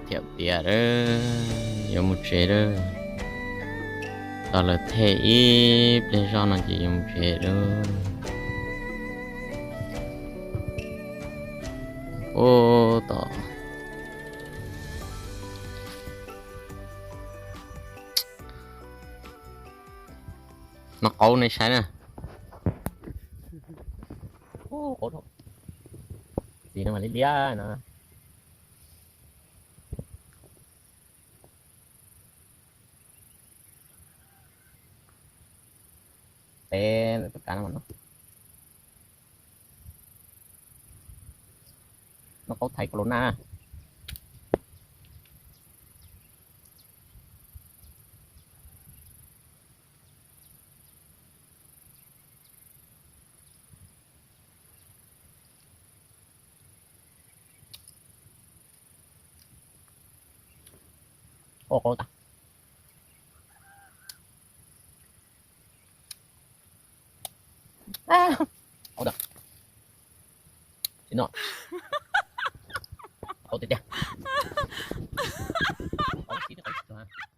Thiab tias lawm, yuav mus tsev lawm. Tos lawv them ib pliag zog no ces yuav mus tsev lawm. Ub, tom no qaub nej saib na. Ub, qaub, txiv no mas liab liab no. Peb tus kav no, no qaub thaiv corona. Ua qaub tas. Qaub tas. Tsis no. Qaub tiag tiag. Qaub tib qaub tsis tau.